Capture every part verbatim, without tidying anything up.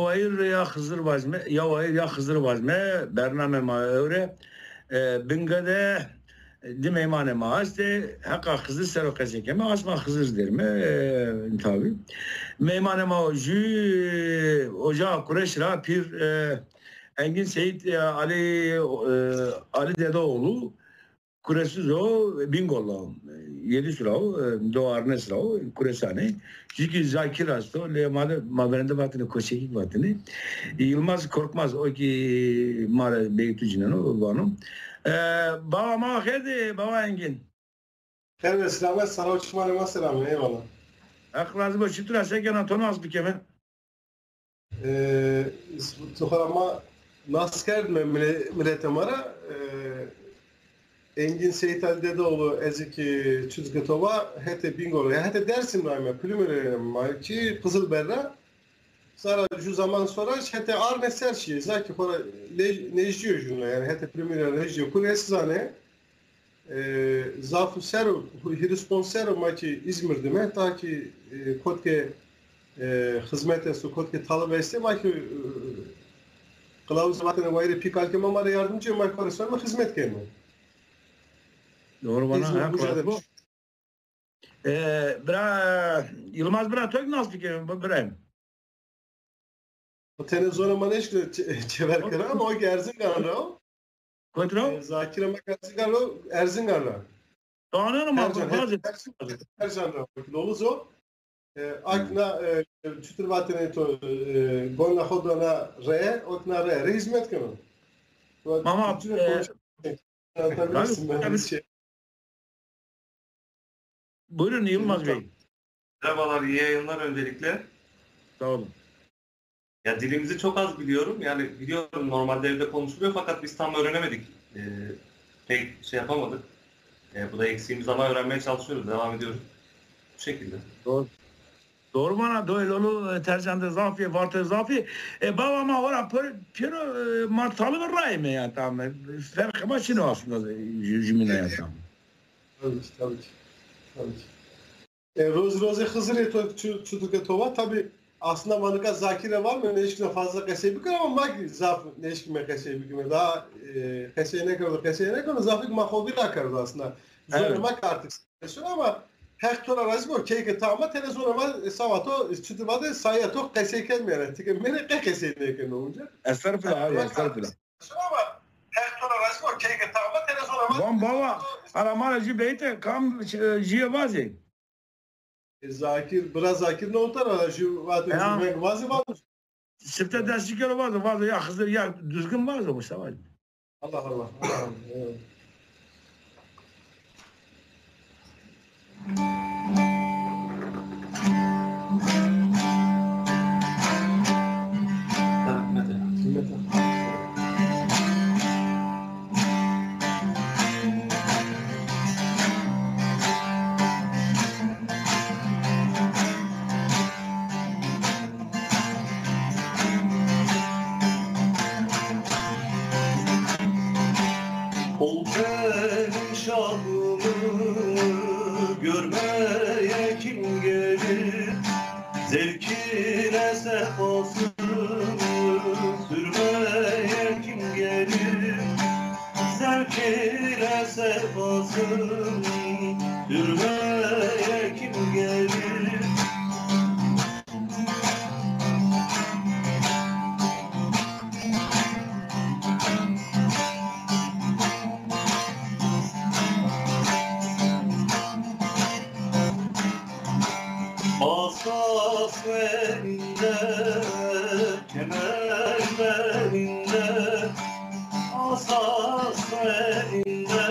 Wayir ya Xizir vazme, ya Wayir ya Xizir vazme, bername ma ewre. E, Binga de di meymanê ma estê, heqa Xizir ser o qesey keme, asma Xizir derime, e, tabi. Meymanê ma o jü, e, ocağa Kureş ra pir, e, Engin Seyit, e, Ali, e, Ali Dedeoğlu, Kuresiz o, Bingol o, Yedis ra o, e, do Arnes ra o, Kuresanê. Jü ki Zakir esto, lê ma de, ma verende vatine Koçekik vatine. Yılmaz Korkmaz, o ki ma re beytu cineno, vano. E, baba ma xêr de, baba Engin. Xêr ve selamet, sara û çimanê ma selam, eyvallah. Heq razî bo, çitur a, se kena, to nas bikeme? E, tu xora ma nas kerdme mile-, milete ma ra, e, Engin Seyit Ali Dedeoğlu, ez ki Çutuke Toba, hetê Bingol, ya hetê Dersim ra me, Pulumurê ma ki Qizilber ra. Sara ju zaman sonra hetê Arne ser şîye, zaki xora lej-, nejdiyo juna, yani hetê Pulumurê nejdiyo, Kuresiz a ne. E, zaf ser o, hîris ponc ser o ma ki İzmir dime, ta ki, e, kotke, e, xizmet esto, kotke talib estê, ma ki, e, qilawuz vatene wayirê pî kalkê ma, ma rê yardımcı, ma ki resmen xizmet keme. Doğru vana, İzmir, ha, Buca'da. E, bira, Yılmaz bira, to ki nas bikeme, bira. O tenê zonê ma nêşkîno çe-, çever kero ama o ki Erzingan ra o. Kot ra? E, Zakir ama ki Erzingan ra o, Erzingan ra. Taneno ma, Ercan, bazı. Ercan, Ercan ra o. Loluz o. E, ak na, e, çutur vatene to, e, gona xo dona re, o ki na re, re hizmet keno. Mama, e, Tabii, tabii. Buyurun Yılmaz Bey. Merhabalar, iyi yayınlar öncelikle. Sağ olun. Ya dilimizi çok az biliyorum. Yani biliyorum normalde evde konuşuluyor fakat biz tam öğrenemedik. Ee, pek şey yapamadık. Ee, bu da eksiğimiz ama öğrenmeye çalışıyoruz, devam ediyoruz. Bu şekilde. Doğru. Doğru vana, do Lolo, e, Tercan de zafî, Varto zafî. E, baba ma ora pir-, piro, e, ma talib rayme ya tam. Ferq ma çino aslında, e, jü-, jümine ya tam. Tabii ki, tabii ki. Tabii ki. E, roz rozê Xizirê to çu-, Çutuke Toba. Tabii aslında ma nika Zakir ra vame, nêşkîme fazla qesey bikir ama ma ki zaf nêşkîme qesey bikime. Daha, e, qesey nêkerdo, qesey nêkerdo. Zafik ma xo vîra kerdo aslında. Zonê ma ki artık ama Heq to ra razî bo, keyke ta ma tenê zonê ma, e, sawa to, e, çitur vade, saya to qesey kerdme yanî. Ti ke mêne qe qesey nêkeno onca. Estağfirullah abi, estağfirullah. Ama Heq to ra razî bo, keyke ta ma tenê zonê ma. Van baba, ara ma ra jü beyte kam, e, jüye vazê. E, Zakir, bira Zakir no uta ra, jü vate, jü veng vazê vate. Sifte dest şikero vazo, vazo ya Xizir ya Düzgün vazo, Mustafa. Allah Allah, Allah Allah. Evet. Ol benim şahımı görmeye kim gelir? Zevk ile sefasını sürmeye kim gelir? Zevk ile sefasını sürmeye kim gelir? Asas elinde, kemer belinde, asas elinde,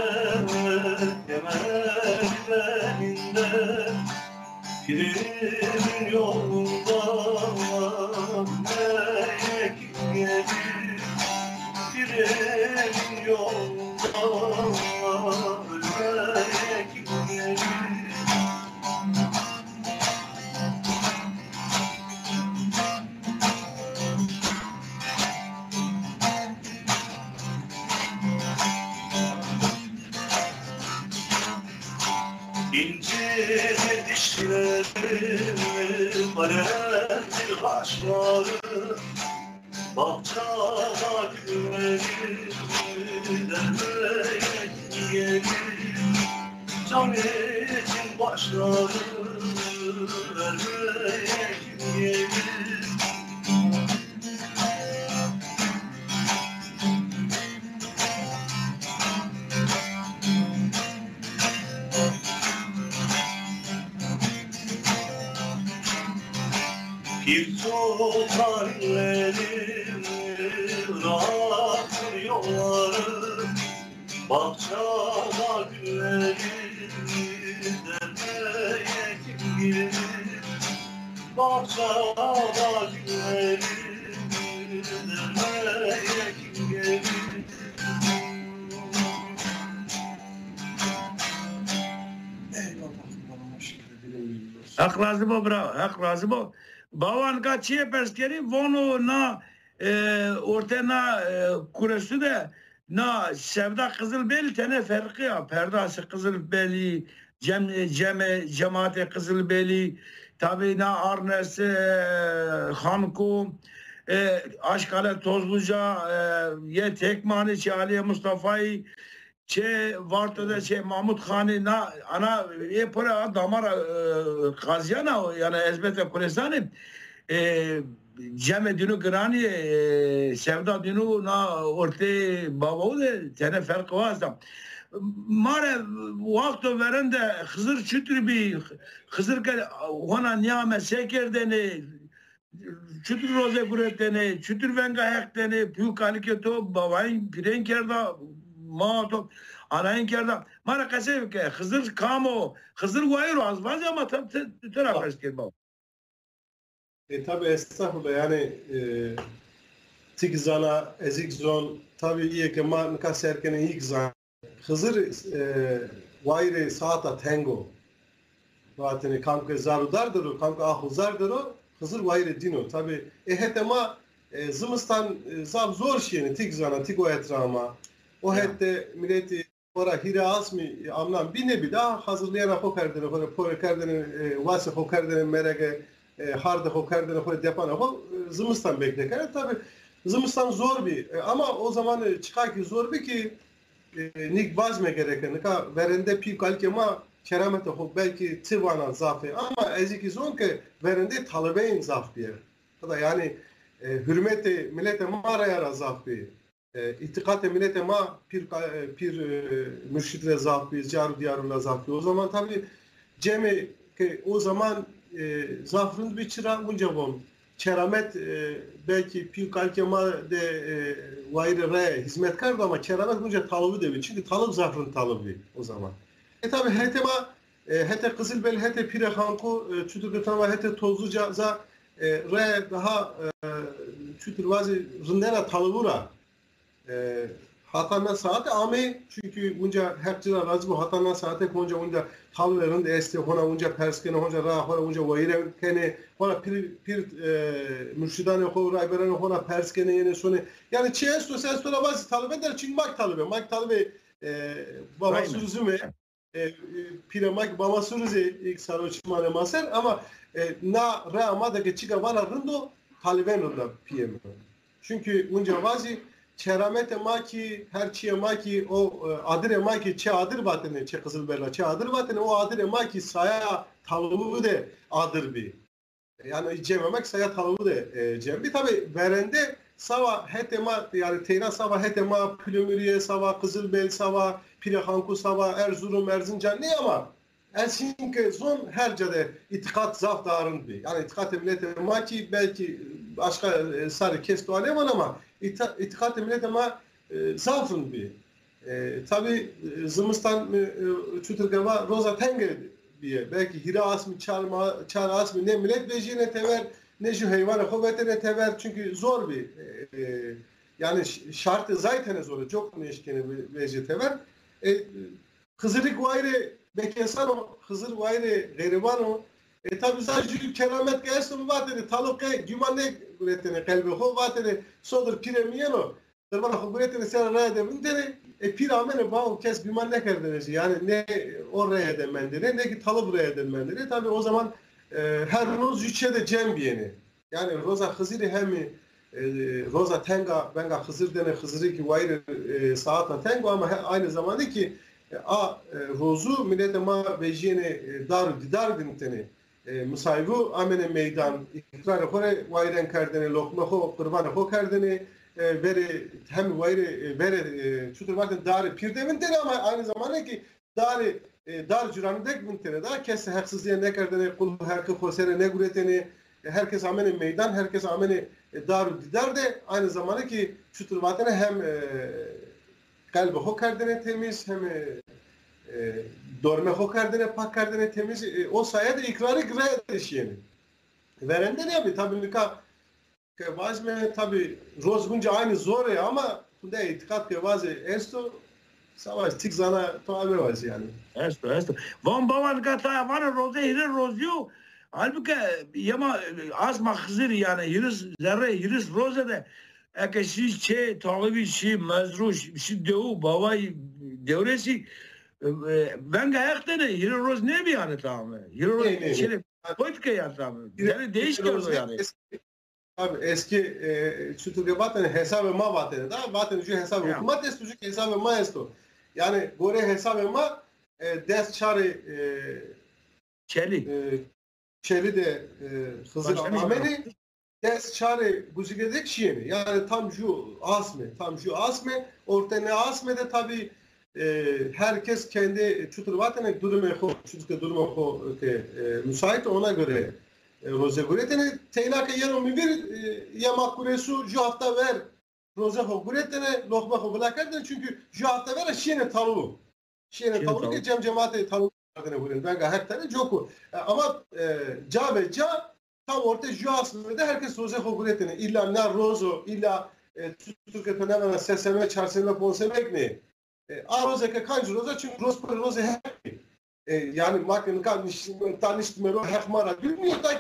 kemer belinde. Pirimin yolunda ölmeye kim gelir? Pirimin yolunda ölmeye kim gelir? İnce dişlerimi kalemdir Kaşları bahçada gülleri vermeye gelir. Can için başları vermeye gelir. Pir tutar ellerimi, bırakır yolları, bahçada gülleri dermeye kim gelir? Bahçada gülleri dermeye kim gelir? Eyvallah, eyvallah. Heq razî bo bira, Heq razî bo. Bawan ka çiyê pers kerî, vono na, e, orte na, e, kuresu de na sevda Qizilbelî tene ferqî ya. Perdasê Qizilbelî, cem-, ceme-, cemaatê Qizilbelî, tabî na Arnes, e, Xanku, e, Aşkale Tozluca, e, yê Tekmanî, çê Alîyê Mustafayî, çê Varto de çê Mahmut Xanî, na, ana, ê pore a damara, e, qazîyan a, yanî ezbete Kurêsanî, e, cemê dînû giranî, e, sevda dînû na ortê babawu de tene ferq wasta. Ma rê wexto verên de Xizir çitur bî? Xizir ke hona nîyame se kerdêne? Çutur roze guretêne, çutur venga Heq dêne, pî û kalikê to, bavayîn, pîrên kerda, ma to, anayîn kerda. Ma ra qesey bike, Xizir kam o? Xizir wayîr o, az vazî ama tab-, ti, ti ra pers kerd baba. E, tabi, estexfirullah, yanî, e, ti kî zana, ez kî zon, tabi, îyê ke ma nika ser kenê, î kî zan. Xizir, e, wayîrê saeta teng o. Vatêne kam ke zar û dar der o, kam ke ax û zar der o, Xizir wayîrê dîn o. Tabî, e, hetê ma, e, zimistan, e, zaf zor şîyêne, ti kî zana, ti kî o etra ma. O het de miletî xo ra hîrê asmî, e, amnan bî nêbî, daha hazirlîyena xo kerdêne, xo rê pore kerdêne, e, wasê xo kerdêne merege, e, hardê xo kerdêne xo rê depanê xo, e, zimistan bekle kerdêne. Tabî, zimistan zor bî. E, ama o zaman, e, çiqa kî zor bî kî, e, nîk vazme gereke. Nika verên de pî û kalikê ma kerametê xo belkî ti vana zaf ê. Ama ez kî zon ke verên de talibeyên zaf bîye. Qida yanî, e, hurmetê miletê ma raya ra zaf bî. E, îtîqatê miletê ma pîr, e, pîr, e, murşîd ra zaf bî, car û dîyarû ra zaf bî. O zaman tabî cemê ke o zaman, e, zaf rind bî, çira unca von. Keramet, e, belkî pî û kalikê ma de, e, wayîrê raya hizmet kerdo ama keramet unca talibû de bî. Çunkî talib zaf rind talib bî o zaman. E, tabî hetê ma, e, hetê Qizilbel, hetê Pîrê Xanku, e, çutur ke tama hetê Tozluca za, e, raya daha, e, çutur vazî rindena talibû ra. E, hata na saete amê, çunkî unca Heq ci ra razî bo, hata na saete ke unca, unca talibê rind estê, hona unca pers kenê, hona raya xo ra unca wayîre kenê, hona pîr, pîr, e, murşîdanê xo, rayberanê xo ra pers kenê, yenê sonê. Yanî çi esto, se esto ra vazî talibê der, çunkî ma kî talibê, ma kî talibê, e, Baba Suruzîme. E, e, pîrê ma kî Baba Suruzê, îlk saro çimanê ma ser, ama, e, na rea ma de ke çika vana rind o, talibên rind a pîyê mi. Çunkî unca vazî kerametê ma kî, her çîyê ma kî, o, e, adirê ma kî, çê adir vatêne, çê Qizilbel ra çê adir vatêne, o adirê ma kî saya talibû de adir bî. Yanî cemê ma kî saya talibû de, e, cem bî. Tabî verên de sawa hetê ma, yanî teyna sawa hetê ma Pilimurîye, sawa Qizilbel, sawa Pîrê Xanku, sawa Erzurum, Erzincan nê ama ez hîn ke zon her ca de îtîqat zaf daha rind bî. Yanî îtîqatê miletê ma kî belkî başka, e, sarê kes to nêvan ama îta-, îtîqatê miletê ma, e, zaf rind bî. E, tabî, e, zimistan, e, e, çutir ke va roza tenge bîye. Belkî hîrê asmî, çar ma-, çar asmî ne milet vejîyêne tever, ne jû heywanê xo vetêne tever. Çunkî zor bî. E, e, yanî ş-, şartê zayî tene zor ê. Coka nêşkenê ve-, vejê tever. E, Xizirî kî wayîrê bekesan o, Xizir wayîrê xerîban o. E, tabî zaf jû keramet ke esto, vatêne, talib ke gûman nêguretêne qelbê xo, vatêne, sodir pîrê mi yeno, qirvana xo guretêne, sera raya de vindêne, e, pîr amêne, bawo kes gûman nêkerdêne jî. Yanî ne o raya de mendêne, ne kî talib raya de mendêne. Tabî o zaman, e, her roz jû çê de cem bîyêne. Yanî roza Xizirî hemî e, roza tenga, venga Xizir dene, Xizirî kî wayîrê e, saata tengo ama he, aynî zamanda kî e, a e, rozu miletê ma vejîyenê e, dar û dîdar vintêne. E, misayvu amêne meydan, îqrarê xo rê wayîren kerdêne, loqme xo, qurbanê xo kerdêne, e, verê hem wayîrê e, verê e, çutir vatên darê pîr de vintêne ama aynî zamanda kî darê, e, dar cîranî de vintêne da. Kes heqsizîye nêkerdêne, qul heqê xo ser ê nêguretêne, e, her kes amêne meydan, her kes amêne, e, dar û dîdar de, aynî zamanda kî çutir vatêne hem, e, qelbê xo kerdêne temîz, hem, e, e, dormê xo kerdêne pak, kerdêne temîz. E, o sayede îqrarî raya de şîyêne. Verende nêbî, tabî nika ke vajme, tabî roz gunca aynî zor ê ama hunde îtîqat ke vazê esto, savaş tik zana to ame vazî yanî. Esto, esto. Van bawa nika taya vana roze hîrê rozî yo. Halbuki yema asma Xizir yanî hîris zerre, hîris roze de eke şî çê, talibî şî, mezru şî, şî dewu, bawayî dewresî, e, e, venga Heq dene, hîrê roz nêbî yanî tamam. Hîrê roz Nê, nê, nê. şêrê koyt ke yanî tamam. Hîrê, Yanî değiş hîrê kerdo roz yanî. Eski, abi eski e, çutur ke vatene hesabê ma vatene da, vatene ju hesabê Ya. hukmat esto, ju hesabê ma esto. Yanî gore hesabê ma e, des çarê e, Çelî. e, çelî de e, Xizir Başlamış amenê, mı? des çarê guzîge de şîyêne. Yanî tam ju asme, tam ju asme, orte ne asme de tabî e, her kes kendi çutur vatene durumê xo, çutur ke durumê xo ke e, müsait ona göre e, roze guretene. Teyna ke yeno mi vîr e, yema kuresu ju hafta ver roze xo guretene, loqme xo vila kerdene, çünkü ju hafta vera şîyêne talubu. Şîyêne Şîyêne talubu ke talubu. cem cemaatê talubu kerdene guren. Venga Heq tene coku. E, ama e, ca ve ca tam orte ju asme de her kes roze xo guretene. Îlla na rozo, îlla e, çutur ke to nêvana seseme, çarseme, ponsemek nê. E, a roze ke kanc roza, çünkü roz pir roze Heqî. E, yanî ma ke nika niş-, ta niştime ro Heq ma ra dûr nîyo, ta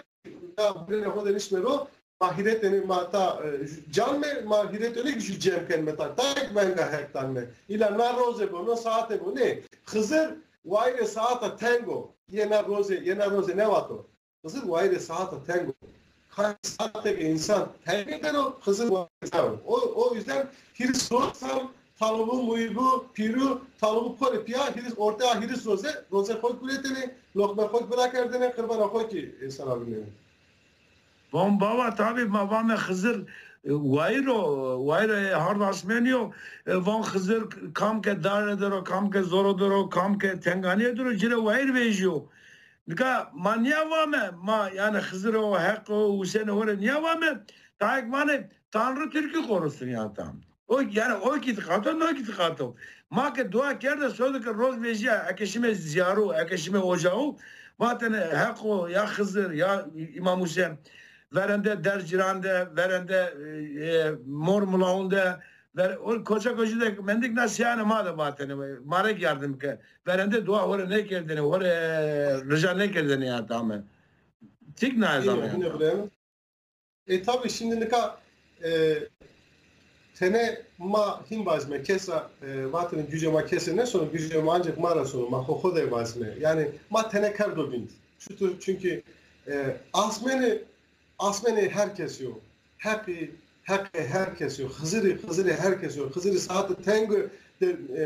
ya birênê xo de niştime ro, ma hîretêne ma ta e, ju-, can me, ma hîretêne kî ju cem kenme ta, ta kî venga Heq danme. Îla na roze bo, no saate bo, nê. Xizir wayîrê saata teng o, yê na roze, yê na roze nêvato. Xizir wayîrê saata teng o. Hangi saate ke însan tenge der o, Xizir wayîrê saate o. O, o yüzden hîris roz tam talubu, muyibu, pîru, talubu porê pîya, hîris, ortaya hîris roze, roze xo guretêne, loqme xo vila kerdêne, qirbana xo kî e, sera vinêne. Von bawa, tabî ma vame Xizir e, wayîr o, wayîr e, hard asmenî yo. E, von Xizir kam ke dare der o, kam ke zoro der o, kam ke tenganîye der o, ci rê wayîr vejîyo. Nika ma nîya vame, ma yanî Xizir o, Heq o, Husên o, were nîya vame. Tayek vanê Tanrı Türk'ü korusun yanî tam. O yanî o kî îtîqat o, no kî îtîqat o. Ma ke dua kerde, sodir ke roz vejîya, eke şime zîyaro, eke şime ocaxu, vatene Heq o, ya Xizir, ya Îmam Husên, verende der cîran de, verende e, e, mor milaun de, ver, o koça koçî de mendik na sîyanê ma de vatene, ma rê kî yardim ke. Verende dua hore nêkerdêne, hore rija nêkerdêne ya tame. Tik na ez ame ya. E, tabi şimdi nika e, tene ma hîn vazme kesa e, vatene güce ma kese ne sono, güce ma ancak ma ra sono, ma xo xo de vazme. Yani ma tene kerdo vind. Çutur, çünkü e, asmeni, asmeni herkes yo. Heqî, Heqê her kes o. Xizirî, Xizirê her kes o. Xizirî saete teng de e,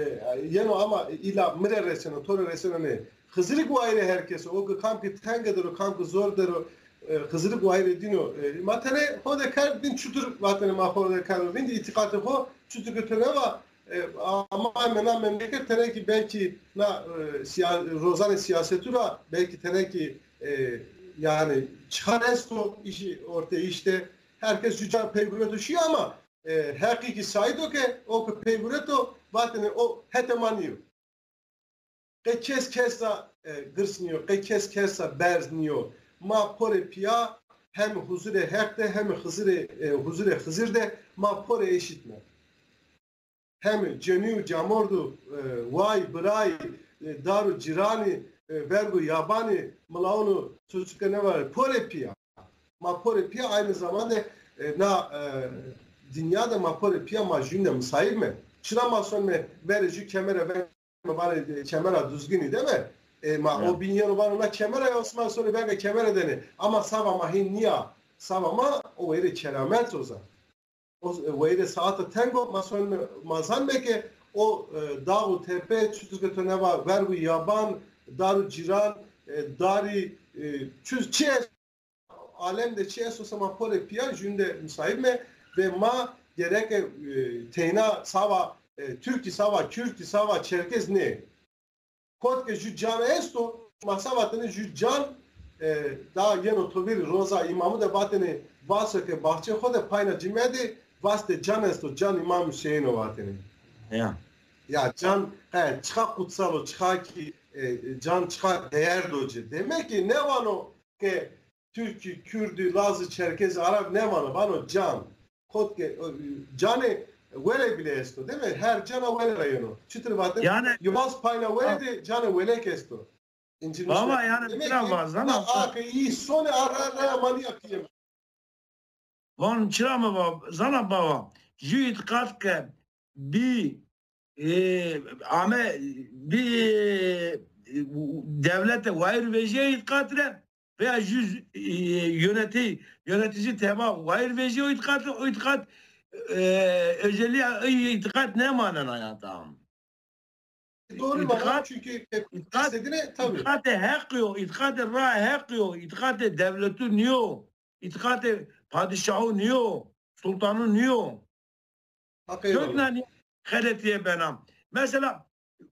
yeno ama îla mi rê reseno, to rê reseno nê. Xizirî wayîrê her kes o. O ki kam ki tenge der o, kam ki zor der o, e, Xizirî wayîrê dîn o. E, ma tenê xo de kerd dîn çutur vatene ma xo de kerd dîn îtîqatê xo çutur ki tenê va e, ama ame na memleket tenê ki belkî na e, siya, rozanê siyasetû ra belkî tenê ki e, yani çiqan esto îşî ortê îşte. Her kes ju ca pey gureto şîyo ama e, Heqî kî saîd o ke o ke pey gureto vatene o hetê ma nîyo. Qe kes kes ra e, girs nîyo, qe kes kes ra berz nîyo. Ma porê pîya hem huzurê Heq de hem huzurê, e, huzurê Xizir de ma porê eşît me. Hemi cenî û camord û e, way, biray, e, dar û cîranî, e, verg û yabanî, milaun û çuçike nêvarê, porê pîya. Ma porê pîya aynî zamande e, na e, dinya de ma porê pîya ma jûnde misayib me. Çira ma sonme verê jû kemere ver vanê kemera duzginî de mi? E, ma o bîn yeno vano na kemera ya, Osman sonê verga kemere dene. Ama sava ma hîn nîya. Sava ma o weyre keramet o za. O weyre saata tengo, ma son ma zanme ke o, e, dağ û tepe, çutir ke to neva verg û yaban, dar û cîran, e, darî, e, çu-, çi est, alem de çi esto, sema pole pîya jûnde musayîb me ve ma gereke, e, teyna sava, e, Türkî sava, Kürtî sava, Çerkez nê. Kot ke jü can esto, ma sa vatene jü can, e, da yeno tovîr roza îmamu de vatene vaso ke baxçê xo de payna cime de vastê can esto, can Îmam Hüseyin o vatene. Ya. Ya can, he, çiqa kutsal o, çiqa ki, e, can çiqa değer do ci. Demek ki ne vano ke Türkü, Kürdü, Lazı, Çerkezi, Arap ne vano? Vano can. Kot ke, e, canê wele bile esto, değil mi? Her cana wele ra yeno. Çitir vatin? Yani, yuvaz payna wele de canê welek esto. İncilmiş baba, yani, demek ki, vazdan ma aqê î sonê arra raya manîya kiyeme. Von çira mi va, zana baba, jü îtiqat ke bî, e, ame, bî, e, dewlete wayir vejîye îtiqat re veya jü, e, yöneti-, yönetici teba wayir vejîye o îtiqat re, o îtiqat, e, özelliğe, o îtiqat ne manena ya tam. Doğru, baba, çünkü, e, îtiqat, istediğine, tabii. Îtiqatê heq yo, îtiqatê ra heq yo, îtiqatê dewletu niyo, îtiqatê padişahu niyo, sultanu niyo. Hak eyvallah. Kök nanî xeletîye bena. Mesela,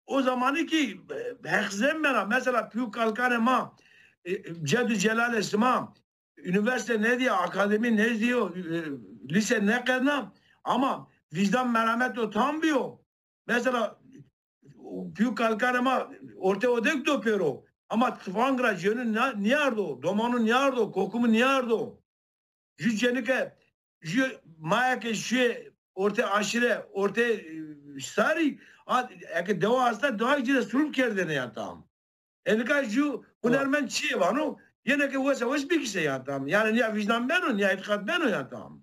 o zamanî ki, e, heq zem bena, mesela, pîyû kalkanê ma, e, ceddu celalê sima, unîversîte nêdîya, akademî nêdîyo, e, lîse nêkerdna, ama vîjdan melamet o tam bîyo. Mesela, pîyû kalkanê ma ortê odek do pêro. Ama tifang ra cênû na-, nîyardo, domanu nîyardo, kokumu nîyardo. Jü cênike, jü maya ke şuye ortê aşîre, ortê, e, sarî, a, eke dewa hasta, dewa ci de sulh kerdêne ya tam. E nika jü hunermend çiyê vano, yene ke wesa wes bikişe ya tam. Yani nîya vîjdan beno, nîya îtiqat beno ya tam.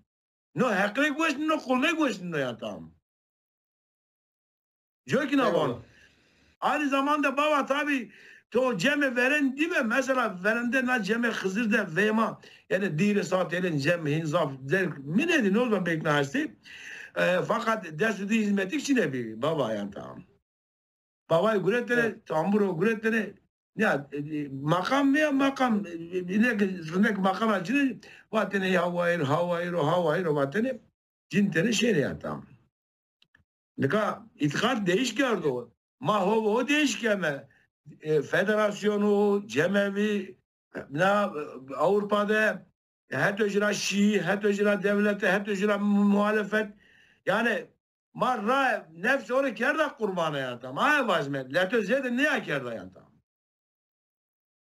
No heq rê goşnino, qul rê goşnino ya tam. Coy kî na von. Eyvallah. Aynı zamanda baba tabi to cemê verên dî ve, mesela verende na cemê Xizir de veyma, yani dîre saat elin cem hîn zaf der minedî, no zaman pek na estî. E, fakat dest di hizmetik çine bî baba ya tam. Bavay guretene, evet, tamburo guretene. Ya, e, e, makam veya makam, e, e, inek, inek makam acını vatene ya wayır, ha wayır, o ha wayır, o vatene. Cin tene şêrê ya tam. Nika îtiqat değiş kerdo. Ma ho, ho değiş keme. E, federasyonu, cemevi, na, e, Avrupa de, e, heto jira şîî, heto jira devlete, heto jira mu-, muhalefet. Yani, ma ra nefs ore kerda qurbana ya tam. Aye vazme. Leto zêde nêya kerda ya tam.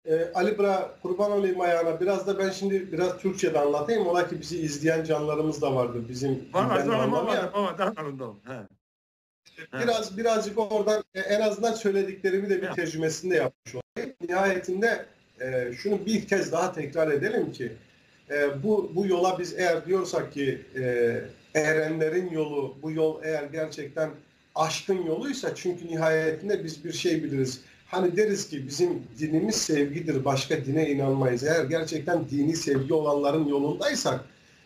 E, Ali Bra, kurban olayım ayağına. Biraz da ben şimdi biraz Türkçe de anlatayım. Ola ki bizi izleyen canlarımız da vardır. Bizim dilden de anlamayan. Var, var, var, var, var, var. He. Biraz, birazcık oradan, e, en azından söylediklerimi de bir tercümesini de yapmış olayım. Nihayetinde, e, şunu bir kez daha tekrar edelim ki, e, bu, bu yola biz eğer diyorsak ki, e, erenlerin yolu, bu yol eğer gerçekten aşkın yoluysa, çünkü nihayetinde biz bir şey biliriz. Hani deriz ki bizim dinimiz sevgidir, başka dine inanmayız. Eğer gerçekten dini sevgi olanların yolundaysak,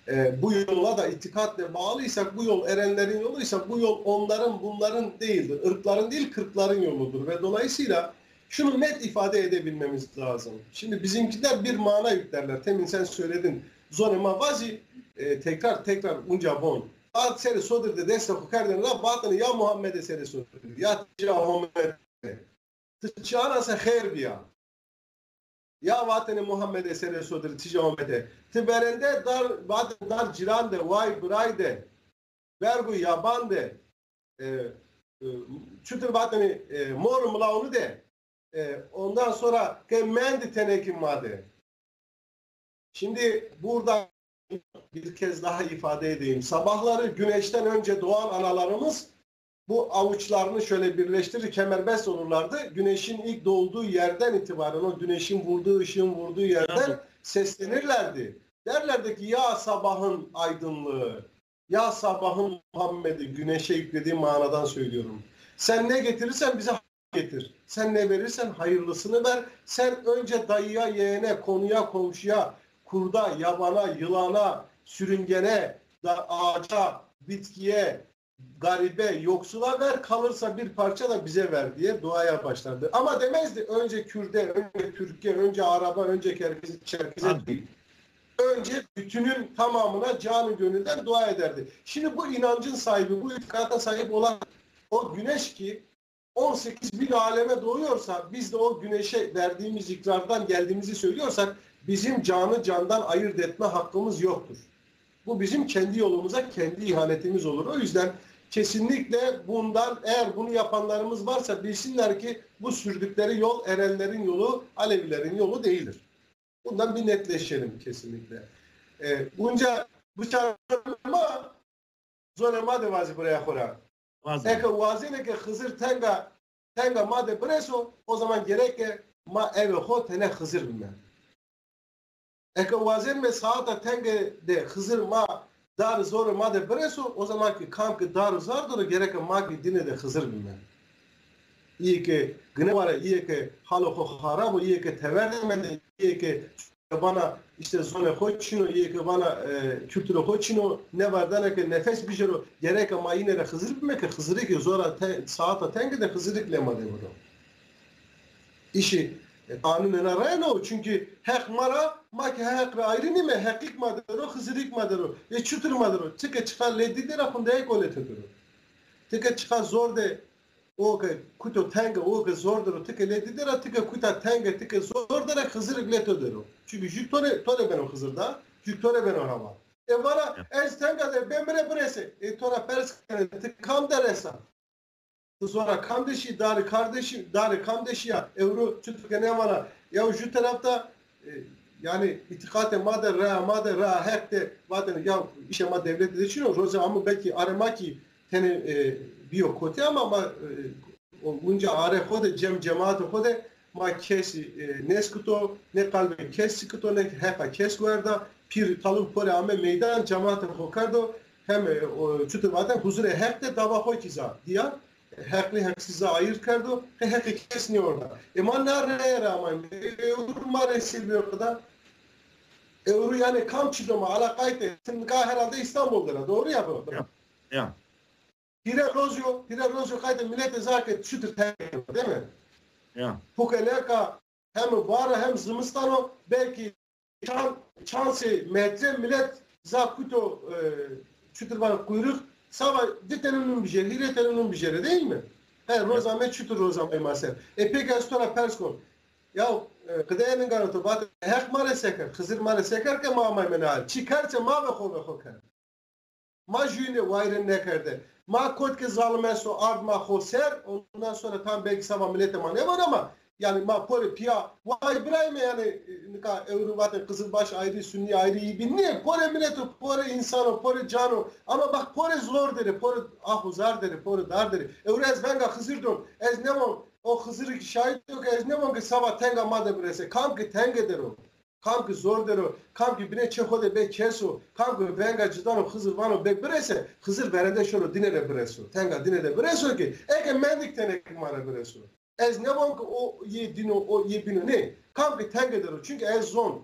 e, bu yola da itikatla bağlıysak, bu yol erenlerin yoluysa, bu yol onların, bunların değildir. Irkların değil, kırkların yoludur. Ve dolayısıyla şunu net ifade edebilmemiz lazım. Şimdi bizimkiler bir mana yüklerler. Temin sen söyledin. Zonê ma vazî, e, tekrar tekrar unca von. Ad serê sodir de destê xo kerdêne ra, vatêne ya Muhammedê serê sodir, ya tîja Homete. Ti çi ana se xêr bîya. Ya vatêne Muhammedê serê sodir, tîja Homete. Ti verende dar, vatêne dar cîran de, way biray de, verg û yaban de, e, e, çutir vatêne, e, mor û milawni de, e, ondan sonra ke mendî tenekî ma de. Şimdi burada bir kez daha ifade edeyim. Sabahları güneşten önce doğan analarımız bu avuçlarını şöyle birleştirir, kemerbest olurlardı. Güneşin ilk doğduğu yerden itibaren, o güneşin vurduğu, ışığın vurduğu yerden seslenirlerdi. Derlerdi ki, "Ya sabahın aydınlığı, ya sabahın Muhammed'i", güneşe yüklediği manadan söylüyorum. "Sen ne getirirsen bize getir. Sen ne verirsen hayırlısını ver. Sen önce dayıya, yeğene, konuya, komşuya, kurda, yabana, yılana, sürüngene, da ağaca, bitkiye, garibe, yoksula ver, kalırsa bir parça da bize ver diye duaya başlardı. Ama demezdi önce Kürde, önce Türkiye, önce Araba, önce Kerkez-, Çerkeze değil. Önce bütünün tamamına canı gönülden dua ederdi. Şimdi bu inancın sahibi, bu itikada sahip olan o güneş ki on sekiz bin aleme doğuyorsa, biz de o güneşe verdiğimiz ikrardan geldiğimizi söylüyorsak, bizim canı candan ayırt etme hakkımız yoktur. Bu bizim kendi yolumuza kendi ihanetimiz olur. O yüzden kesinlikle bundan, eğer bunu yapanlarımız varsa, bilsinler ki bu sürdükleri yol Erenlerin yolu, Alevilerin yolu değildir. Bundan bir netleşelim kesinlikle. E, bunca bu çarpma zonê ma de vazî buraya xo ra. Vazî. Eke wazêne ke Xizir tenga, tenga ma de bireso, o zaman gereke ma eve xo tene Xizir bime. Eke wazenme saata tenge de Xizir ma dar zor ma de bireso, o zaman ki kam ki dar zar doro gereke ma ki dine de Xizir bime. İyê ke gine ware, iyê ke halo xo xarab o, iyê ke tever de mende, iyê ke vana işte zonê xo çin o, iyê ke vana, e, kültürê xo çin o, nêvardene ke nefes bijero, gereke ma yine de Xizir bime ke Xizirî ki zora te-, saata tenge de Xizirî ki lê ma de biro. Îşî, e, qanûn ena raya no, çünkü heq ma ra, ma ki heq ra ayrî nîme, heqîk ma der o, Xizirîk ma der o. E, çutur ma der o? Ti ke çiqa lê dî der a, xundeyêk o lê to der o. Ti ke çiqa zor de, o ke kuto tenge, o ke zor der o, ti ke lê dî der a, ti ke kuta tenge, ti ke zor der a, Xizirîk lê to der o. Çünkü jü to rê, to rê beno Xizir da, jü to rê beno heval. E, vana, ez tenga de bê mi rê birese. E, to ra pers kene, ti kam de resa? Ti zora kam de şî, darê kam de şî, darê kam de şîya? Ewro çutur ke nêvana, ya jü terefta, e, yani îtîqatê ma de, rea ma de, rea heq de, vatene ya îşê ma dewlete de çin o, roze amo belkî arê ma kî tenê, e, bîyo kotî ama ma, e, o, unca arê xo de cem cemaatê xo de ma kesî, e, nêskito, ne qalbê kes sikito, ne heqa kes werda. Pîr Taluk porê ame meydan, cemaatê xo kerdo, hem, e, o, çutir vaten huzurê heq de dava xo kî za dîya. Heqlî heqsîza ayîr kerdo, qe heqê kes nêorda. E, ma na reye ra amayme, e, ewro ma rê sêr bîyo qida. Ewro yani kam çi do ma, ala qayte, ti nika herhalde İstanbul der a, doğru ya bu? Ya, ya. Pîre roz yo, pîre roz yo qayte milete zaf ke çutir tenge, değil mi? Ya. Pukeleka hem bar a hem zimistan o, belkî çan-, çansê metre milet zaf kuto, e, çutir vana kuyruk, saba di tene nun bijere, hîrê tene nun bijere, değil mi? He, roz ame çutir roz ame ma ser. E, peki ez to ra pers kon. Ya, e, qideye ningano to, vat, heq ma rê se kerd, Xizir ma rê se kerd ke ma amayme na hal. Çi kerd se ma ve xo ve xo kerd. Ma jüyîne wayîre nêkerde. Ma kot ke zalim esto ard ma xo ser, ondan sonra tam belkî saba miletê ma nêvana ama yani ma porê pîya way birayme yani, e, nika ewro vatê Qizilbaş ayrı, Sunni ayrı yî bî nê, porê milet o, porê însan o, porê can o. Ama bak porê zor der ê, porê ah û zar der ê, porê dar der ê. Ewro ez venga Xizir don, ez nêvon o Xizirî ki şahid o ke ez nêvon ke saba tenga ma de birese. Kam ke tenge der o. Kam ki zor der o, kam ki binê çê xo de bê kes o, kam ki venga ci dano Xizir vano bê birese, Xizir verende şoro dîne de bireso. Tenga dîne de bireso ki eke mendik tenê ma rê bireso. Ez nêvon ki o yê dîn o, o yê bîn o. Nê, kam ki tenge der o. Çünkü ez zon,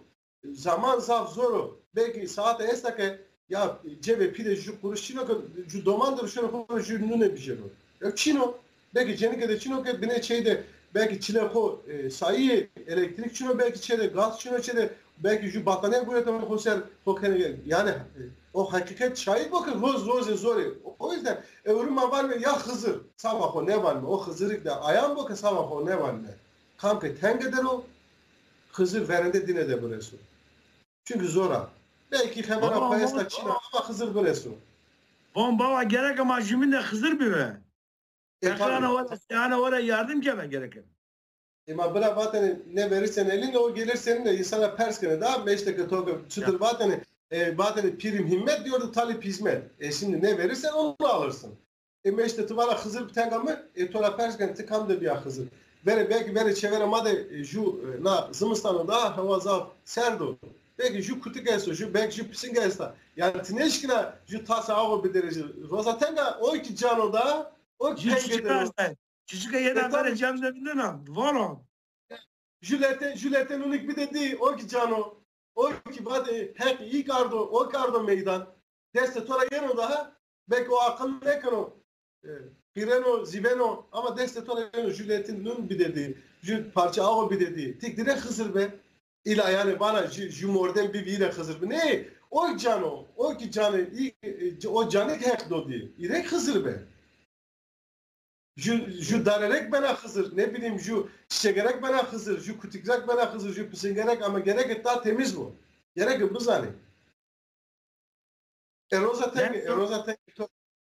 zaman zaf zor o. Belkî saate esta ke ya cebê pî de ju quruş çin o ke ju doman der o şoro xo ju nune bijero. Ya çin o. Belkî cenike de çin o ke binê çê de belkî çile xo, e, sayî yê, elektrîk çin o, belkî çê de gaz çin o, çê de belkî ju batanîye gureteno xo ser, xo kenê. Yani, e, o heqîqet şahid bo ke roz rozê zor ê. O, o yüzden ewro ma vanme ya Xizir, saba xo nêvanme. O Xizirîk de ayan bo ke saba xo nêvanme. Kam ke tenge der o, Xizir verende dîne de bireso. Çünkü zor a. Belkî xebera xo esta çin a ama Xizir bireso. Von baba gereke ma jümîn de Xizir bibe. E, tabii. Ana were, ana were yardım keme gereke. E, ma bira vatene ne verirsen eline o gelir seninle, insana pers kene da, meşte ke to ke çutir vatene, e, vatene pîrim himmet diyordu, talip hizmet. E, şimdi ne verirsen onu alırsın. E, meşte ti vana Xizir bi tenga mi, e, to ra pers kene ti kam de bîya Xizir. Verê, belkî verê çevera ma de, e, ju, e, na zimistano da hewa zaf serd o. Belkî ju kutik esto, ju, belkî ju pising esta. Yani ti nêşkîna ju tasa awe biderê ci. Roza tenga o ki cano da, o ki tenge der o. Çiçika yena verê cem de bindena, vano. Ju lete, ju lete nunik bide dî, o ki cano. O ki vatê Heq î kardo, o kardo meydan. Destê to ra yeno daha, belkî o aqil nêkeno, e, qîreno, zîveno, ama destê to ra yeno, jû letin nun bidê dî, jû parça awe bidê dî. Ti dirê Xizir be. Îla yanî vana jû, jû mordem bîbî îla Xizir bi. Nê, o can o, o ki canê, î, e, o canî ki Heq do dî. Îrek Xizir be. Jû, jû darerek bena Xizir, ne bileyim, jû çiçegerek bena Xizir, jû kutikrek bena Xizir, jû pisingerek, ama gerek ta temiz bo. Gerek bizanê. E, roza tenge, e, roza tenge to,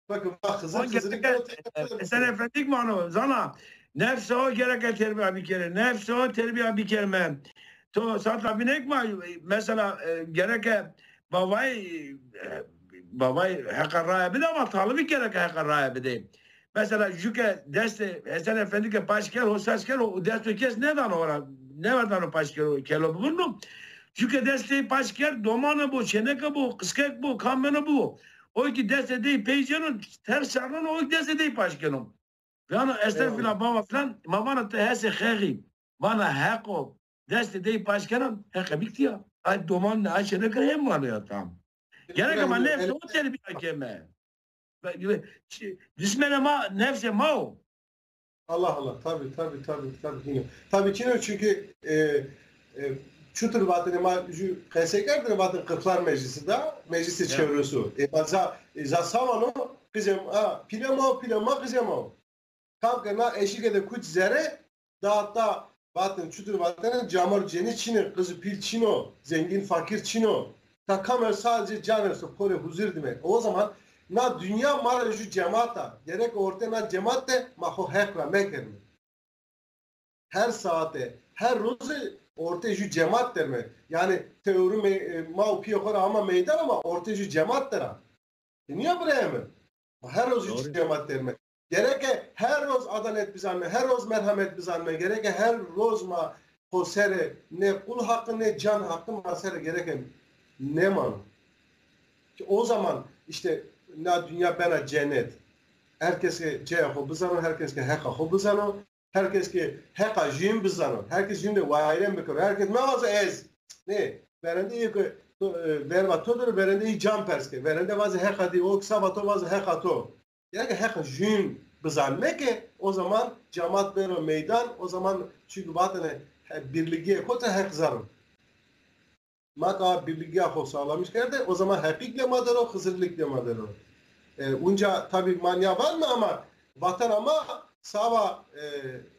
bak, bak, Xizir, o Xizir, gerek, e, Esen Efendik mano, zana. Nefs o gerek terbiya bikerê. Nefs o terbiya bikerme. To sata binek ma, mesela, e, gerek bavay, e, bavay Heqa raya bide ama talibî gerek Heqa raya bide. Mesela jû ke destê Hesen Efendî ke paş kero, o sas kero, o desto kes nêdano ora, nêverdano paş kero, kelo bivurno. Jû ke destê paş kerd, domane bo, çêneke bo, qiskek bo, kam beno bo. O ki destê dey pey cêno, ters çarneno, o ki destê dey paş keno. Vano estexfirullah baba filan, ma vana ti hesê Heqî, vana Heq o, destê dey paş kena, Heqe bîktîya. Ay doman ne, ay çêneke hên vano ya tam. Gerek ama nefsê o terbiya keme. Düşmenê ma nefsê ma o. Allah Allah, tabi, tabi, tabi, tabi, yine. Tabi ki ne, çünkü, e, e, çutur vatene ma jû qesey kerdine vaten Kırklar Meclisi da, meclisi çevresu. E, ma za, e, za savano, qijê ma, pîlê ma, pîlê ma, qijê ma. Kam ke na eşîke de kuç zere, da hatta vatin, çutur vatene, camar cenî çin ê, qiz û pîl çin o, zengîn fakîr çin o. Ta kam esto, sadece can esto, porê huzir dime. O zaman na dinya ma ra jû cemat a. Gerek ortê na cemat de ma xo Heq ra mekerme. Her saate, her roze ortê jû cemat derme. Yanî teorî me-, e, ma û pîyê xo ra ama meydan ama ortê jû cemat der a. E, nîya birayê mi? Her roz jû cemat derme. Gereke her roz adalet bizanme, her roz merhamet bizanme, gereke her roz ma xo sere ne qul haqqı ne can haqqı ma sere gereke nêmano. Ki o zaman işte na dinya bena cennet. Her kes ke caya xo bizano, her kes ke heqa xo bizano, her kes ke heqa jûn bizano, her kes jûn de wayren bikero, her kes mevazo ez. Ne, verende î ke to, e, verva to der, verende î can pers ke, verende vaze heqa dî, o ki saba to vaze heqa to. Gereke heqa jûn bizanme ke o zaman cemat beno meydan, o zaman çünkü vatene, he, birligîye kota heq zaro. Ma ka birligîya xo sağlamış kerde, o zaman heqîk lê ma der o, xizirlik lê ma der o. E, unca tabi ma nîya vanme ama vatan ama sava, e,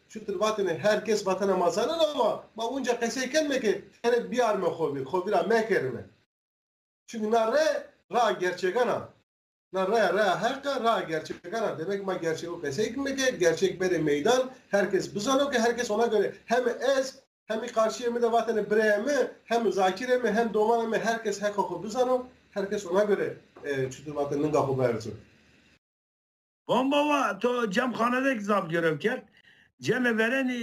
çutir vatene her kes vatena ma zanen ama ma unca qesey kenme ke tere biyarme xo vîr, xo vîra mekerime. Çünkü na re ra gerçegan a. Na raya, raya heq a, raya gerçegan a. Demek ma gerçego qesey kime ke gerçek bere meydan, her kes bizano ke her kes ona göre hem ez, hem karşıya mi de vatene bireye mi, hem zakire mi, hem domane mi, her kes heqa xo bizano, her kes ona göre, e, çutur vatene ninga xo berzo. Bomba wa to cemxane de zaf görev kerd. Cemê verenî,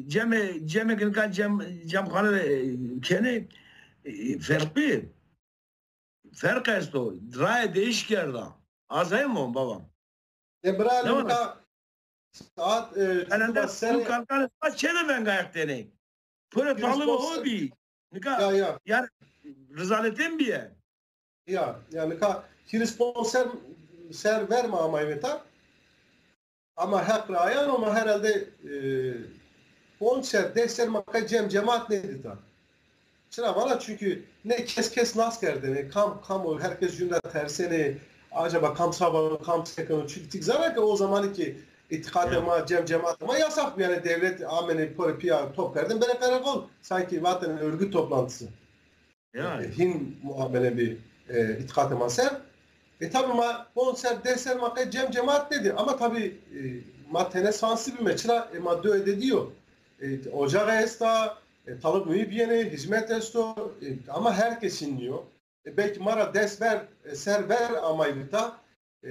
cemê, cemê nika cem, cemxane de, e, kenê, e, ferq bi. Ferq esto. Raye değiş kerda. Az hemon baba. E, bira, ne nika saat, e, çutur ser. Kalkan saat çene venga ektene. Pure talib o bi. Nika, ya, ya. Yar, rizaletên biye. Ya, ya nika hîris ponc ser, ser ver ma amayme ta. Ama heq ra ayan ama herhalde, e, ponc ser, des ser ma qe cem cemat nêdîta. Çira vana? Çünkü ne kes kes nas kerdene, kam, kam o, herkes jûn ra tersenê, acaba kam saba, kam sekeno, çünkü tik zana ke o zamanî ki îtîqatê ma, cem cematê ma yasax bi, yanî devlet amenê porê pîya top kerdin, bere qereqol, sanki vaten örgüt toplantısı. Yanî. E, hîn muamele bi, e, îtîqatê ma ser. E, tabi ma ponc ser, des ser ma qe cem cemat nêdî. Ama tabi, e, ma tene sansî bîme. Çira? E, ma do ede dî yo. E, ocax esta, e, talib muî bîyene, hizmet esto. E, ama her kes hîn nîyo. E, belkî ma ra des ver, e, ser ver amay vîta. E,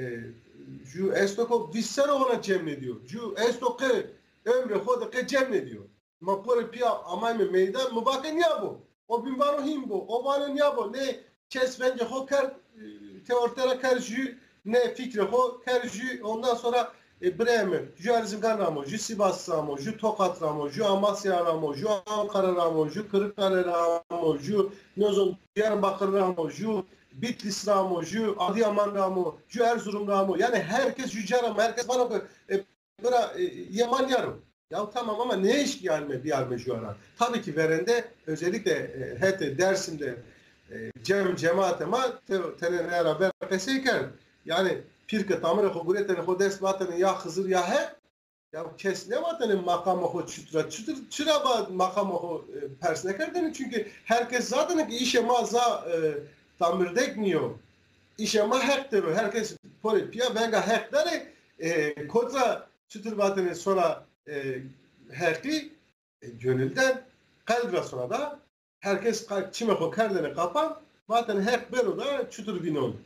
jû esto ko vîst ser o hona cem nêdîyo. Jû esto qe ömrê xo de qe cem nêdîyo. Ma porê pîya amayme meydan, mi va ke nîya bo. O bîn vano hîn bo. O vano nîya bo. Ne kes vengê xo kerd, e, te orte ra kerd jû, ne fikrê xo kerd jû. Ondan sonra E, birayê mi, ju Erzingan ra amo, ju Sivas ra amo, ju Tokat ra amo, ju Amasya ra amo, ju Ankara ra amo, ju Kırıkkale ra amo, ju, nêzon, Diyarbakır ra amo, ju Bitlis ra amo, ju Adıyaman ra amo, ju Erzurum ra amo. Yanî her kes ju ca ra amo, her kes vano ke, e, bira, e, yê ma nîyaro. Ya tamam ama ne eşkî yanî biyarme ju ara? Tabii ki verende özellikle, e, hetê Dersim'de, e, cem cemaate ma te-, tenê nê ra ver qesey kerd. Yanî pîr ke tamirê xo guretêne xo dest vatêne ya Xizir ya Heq, ya kes nêvatêne maqama xo çitur a, çitur, çira va maqama xo, e, pers nêkerdêne. Çunkî her kes zaten ki îşê ma za, e, tamirdek nîyo. Îşê ma Heq der o. Her kes porê pîya venga Heq derê, e, kota çitur vatêne sona, e, Heqî, e, gönülden, qelb ra sona da, her kes qa-, çimê xo kerdêne qapan, vatêne Heq beno da çutur vînon.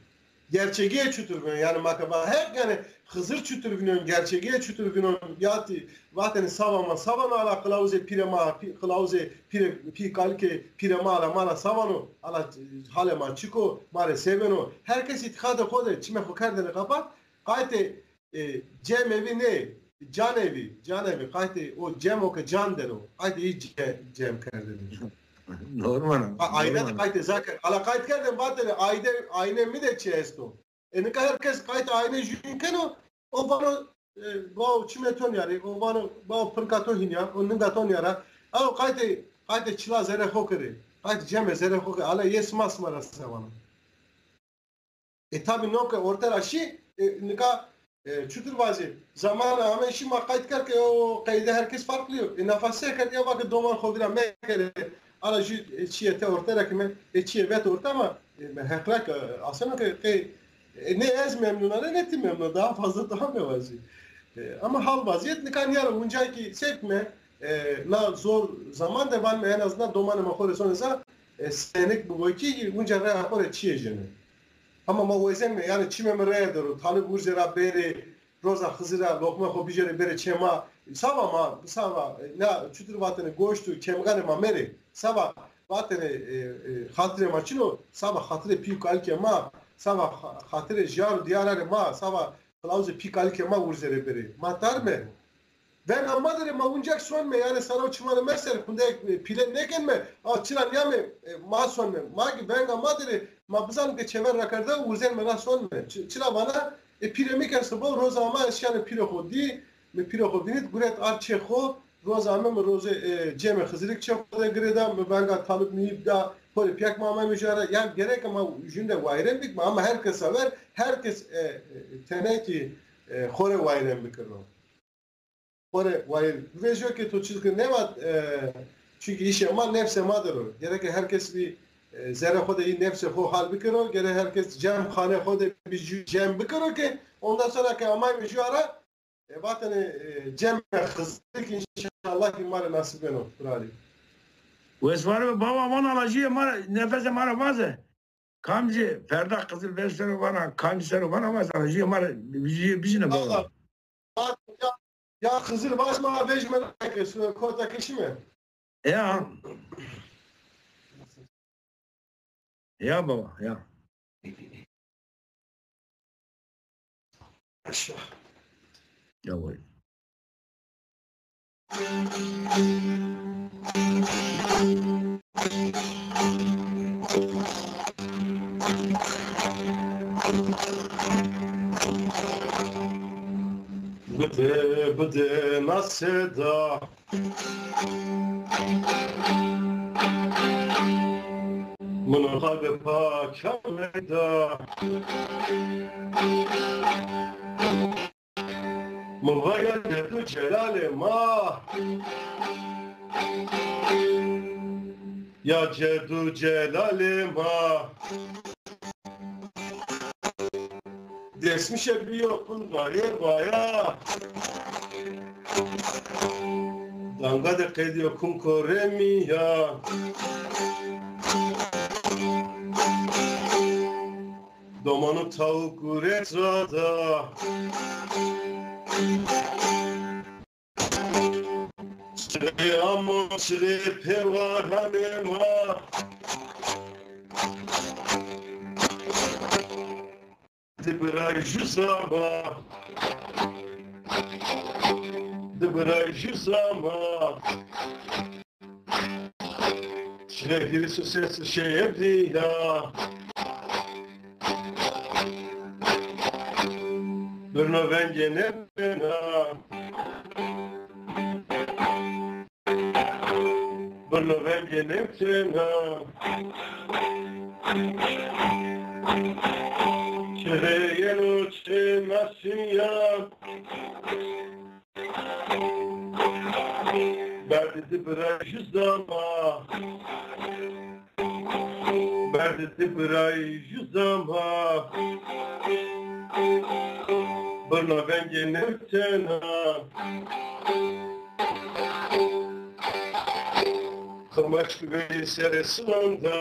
Gerçegîye çutur vînon? Yanî ma ke va Heq, yanî Xizir çutur vînon, gerçegîye çutur vînon? Ya ti vatêne sava ma savano, ala qilawuzê pîrê ma, pî-, qilawuzê pîrê, pî kalikê pîrê ma ala ma ra savano, ala, e, halê ma çik o, ma rê se beno? Her kes îtîqadê xo de çimê xo kerdêne qapan, qaytê, e, cem evî nê, can evî, can evî, qaytê o cem o ke can der o, qaytê î ce-, cem kerdêne. Normal ama, ha, ayne de normal. Qaytê zake, ala qayt kerdêne vatêne ayde, ayne mi de çi esto? E, nika her kes qaytê ayne jûn keno, o vano, e, bao çimê to nîyarê, o vano bao pirka to hînîya, o ninga to nîyara. Aw qaytê, qaytê çila zerê xo kerê, qaytê cemê zerê xo kerê, ala yê sima sima ra se vano? E, tabî no ke orte ra şî, e, nika, e, çutir vajî? Zaman ame şî, ma qayt kerd ke o qeyde her kes farklı yo. E, nafa se kerd, ya va ke doman xo vîra mekerê. Ala jû, e, çîyê te orte ra kime, e, çîyê vet orte ama, e, me Heq ra ke, e, aseno ke qey, e, ne ez memnun a, ne, ne ti memnun a, daha fazla daha mevajî. E, ama hal vaziyet nika nîya ra, uncay ki se kime, e, na zor zaman de vanme en azından domanê ma xo rê sonê za, e, senik bibo ki unca reya xo rê çîyê jene. Ama ma wezenme, yanî çimê mi reye der o, talib urzê ra bêrê, roza Xizir ra loqmê xo bijêrê bêrê çê ma. Sava ma, sava, e, na çutir vatêne, goşt û kemganê ma merê. Sava vatêne, e, e, xatirê ma çin o, sava xatirê pî û kalikê ma, sava xa-, xatirê jar û diyararê ma, sava qilawuzê pî kalikê ma urzê rê bêrê. Ma tarme. Venga ma der ê ma uncak sonme, yanî sara û çimanê ma ser xunde, e, pîle nêkenme, a çira nîyame, e, ma sonme. Ma ki venga ma der ê, ma bizanme ke çever rakerda, urzên mi ra sonme. Çi-, çira vana, e, pîrê mi ke sibo roza ame ez şîyane pîrê xo dî, mi pîrê xo vînit, guret ard çê xo, roza ame mi rozê, e, cemê Xizirîk çê xo de girêda, mi venga talib mi da, porê pîyek ma ameyme ju ara. Yanî gereke ma jûn de wayîrên bikme, ama her kes a ver, her kes, e, e, tenekî, e, xo rê wayîrên bikiro. Xo rê wayîr bivejîyo ke to çî zî nêvat, e, çunkî îşê ma nefsê ma der o. Gereke her kes bî, e, zerê xo de yî nefsê xo hal bikiro, gereke her kes cem xanê xo de bî ju-, cem bikiro ke ondan sonra ke amayme ju ara, e, vatene, e, cemê Xizirîk înşallah ki ma rê nasîb beno, birarî. Wes vare be baba, vana la jûye ma rê, nefesê ma rê vaze. Kamcî ferda Xizir vêr ser o vana, kamcî ser o vana, ama sana jûye ma rê, jûye bijîne baba. Valla, ya, ya Xizir vajîme, vejîme ke su-, kota ke şîme. Ya. Ya baba, ya. Aşağı. Ya vay. Bide, bide, na seda. Mino qalbê pak ameyda. Mi va ya cedû celalê ma. Ya cedû celalê ma. Desmişe biyo qundayê vaya. Danga de qediyo kum koremî ya. Domanu tawuk guret ra da. Çirê amo çirê pêvaranê ma. Di bira ju zava. Di biray jû zama. Çile hîris û ses şeyebrî ya. Birno vengê nêbena. Birno vengê nêbena. Çirê yeno çê nasî ya. Berdî di biray jû zama. Berdî di biray jû zama. Birna vengê nêtena. Ximaşk veyê serê silan da.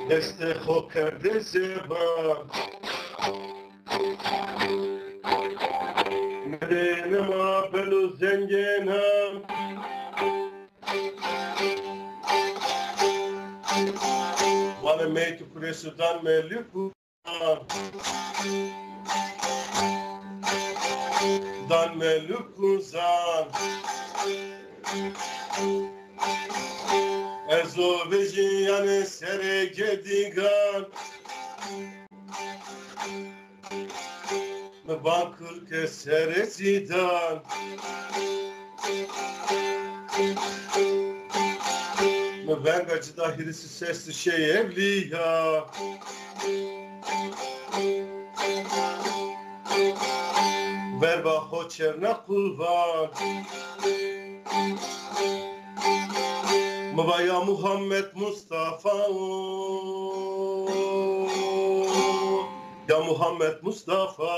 Destê xo kerde zeba. Medêne ma belo zengêna. Vane meytî kurê sudan me lûku. Dan me lûku zan. Ez o vejî yanê serê gedîgan. Mi van kul ke serê zîdan. Mi venga cida hîris û ses şey evlî ya. Verba xo çerna qulvan. Mi va ya Muhammed Mustafa o, ya Muhammed Mustafa.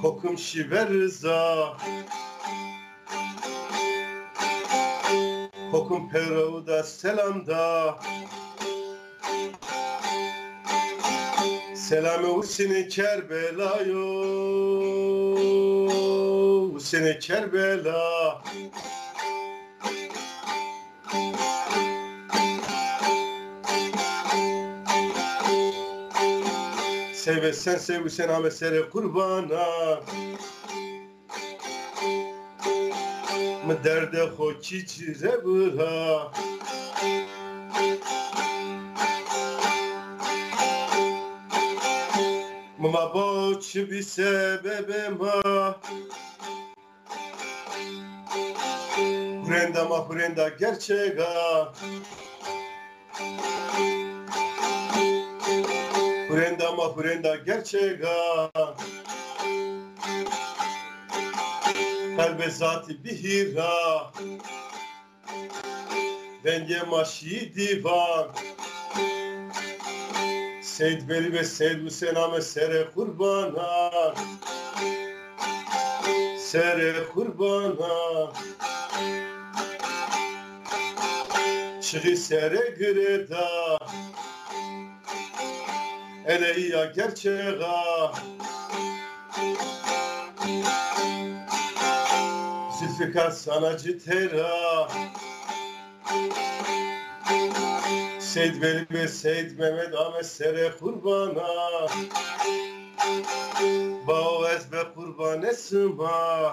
Kokim şî ver riza. Kokim pêro da selam da. Selamê Husênê Kerbela yo. Husênê Kerbela. Sey ve sen sey Husên ame serê qurbana. Mi derdê xo çî çî re bira. Mi va bao çi bî sebebê ma. Hurênda ma hurênda gerçeg a. Hurênda ma hurênda gerçeg a. Qelbê zatî bihîr a. Vengê ma şîyî dîvan. Seyd Velî ve Seyd Husên ame serê qurbanan. Serê qurbanan. Çixî serê girê da. Eleyî ya gerçex a. Zülfikar sana ci têra. Seyd Velî ve Seyd Mehmed ame serê qurbana. Bao ez be qurbanê sima.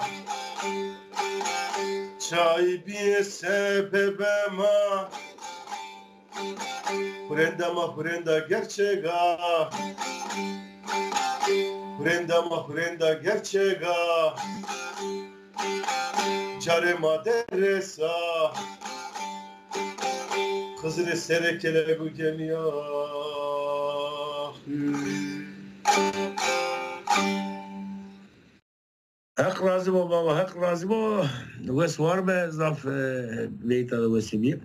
Çay bîye sebebe ma. Hurênda ma hurênda gerçeg a. Hurênda ma hurênda gerçeg a. Carê ma de resa. Xizirê serê kelegu gemiya. Heq razî bo baba, Heq razî bo. Wes war be, zaf, e, veyta de wesî bî.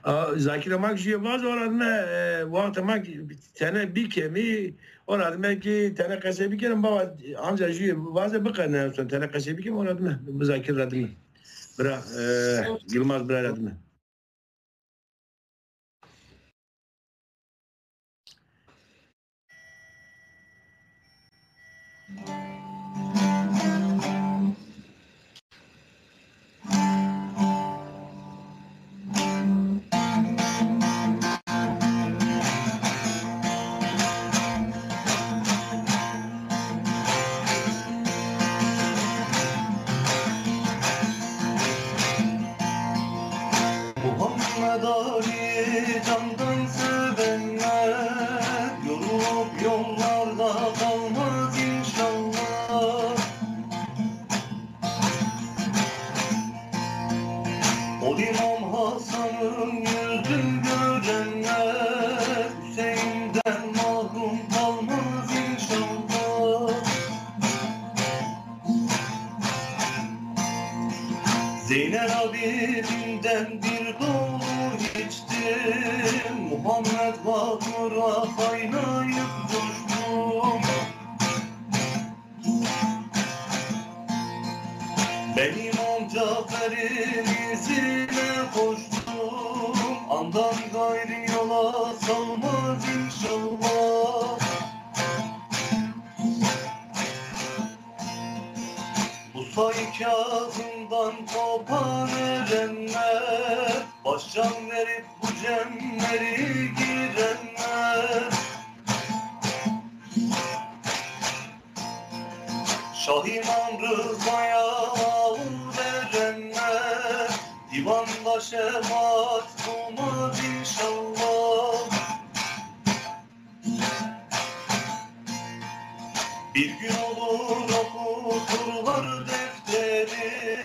A, Zakîra ma ki jûye vazo, ora dime, e, wexta ma ki tene bî kemî, ora dime ki tene qesey bikeme baba, anca jûye vaze biqene, tene qesey bikeme, ora dime bi Zakîr ra dime. Bira, e, Yilmaz bira ra dime. Darî candan sevenler yorulup yollarda kalmaz inşallah. O İmam Hasan'ın yüzünü görenler Hüseyin'den mahrum kalmaz inşallah. Zeynel Abidin'den bir dolu içtim. Muhammed Bakır'a kaynayıp coştum. Ben İmam Cafer'in izine koştum. Andan gayrı yola salmaz inşallah. Bu say kağıdından kopan erenler, baştan verip bu cemleri girenler. Şah İmam Rıza'ya al verenler, divanda şefaat bulmaz inşallah. Bir gün olur okuturlar defteri,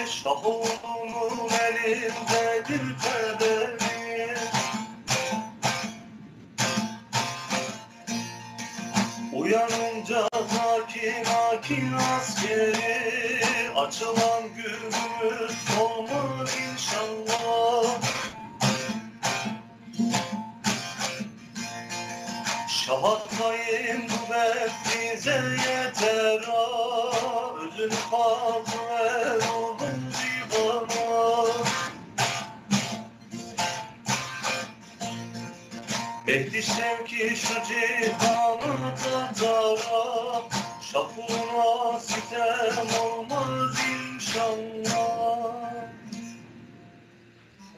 Şah oğlunun elindedir kaderi. Uyanınca sakin sakin askeri, açılan günümüz olmaz inşallah. Şahat kayın bu dert bize yeter ha, özünü kalkı ver oldun cihana. Mehdi Şevki şu cihanı tatara, şafuna sitem olmaz inşallah.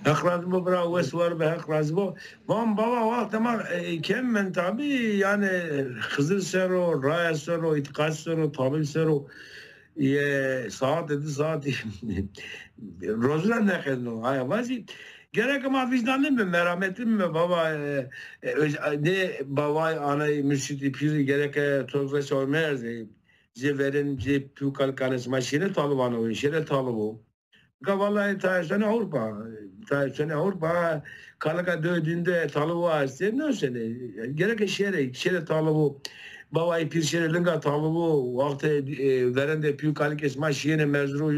Heq razî bo bira, wes war be, Heq razî bo. Van baba, wextê ma e, kêm mend tabî, yanî Xizir ser o, raya ser o, îtîqat ser o, tabîb ser o, e, saetê di saetî roz ra nêqedno. Aya vazî, gereke ma vîjdanlî bime, merametlî bime baba, e, e, öz-, nê baba, anay, murşîdî, pîrî gereke to rê şawê merzê. Jê verên, jê pî û kalikanê sima şêrê talibana o, şêrê talib o. Ga vallahi ta senê Avrupa, ta senê Avrupa, kalika dewe dîn de talib o estê, ne senê, gereke şêrê, şêrê talib o. Bawayê pîr şêrê linga talib o, wextê, e, verên de pî û kalikê sima şîyêne mezro,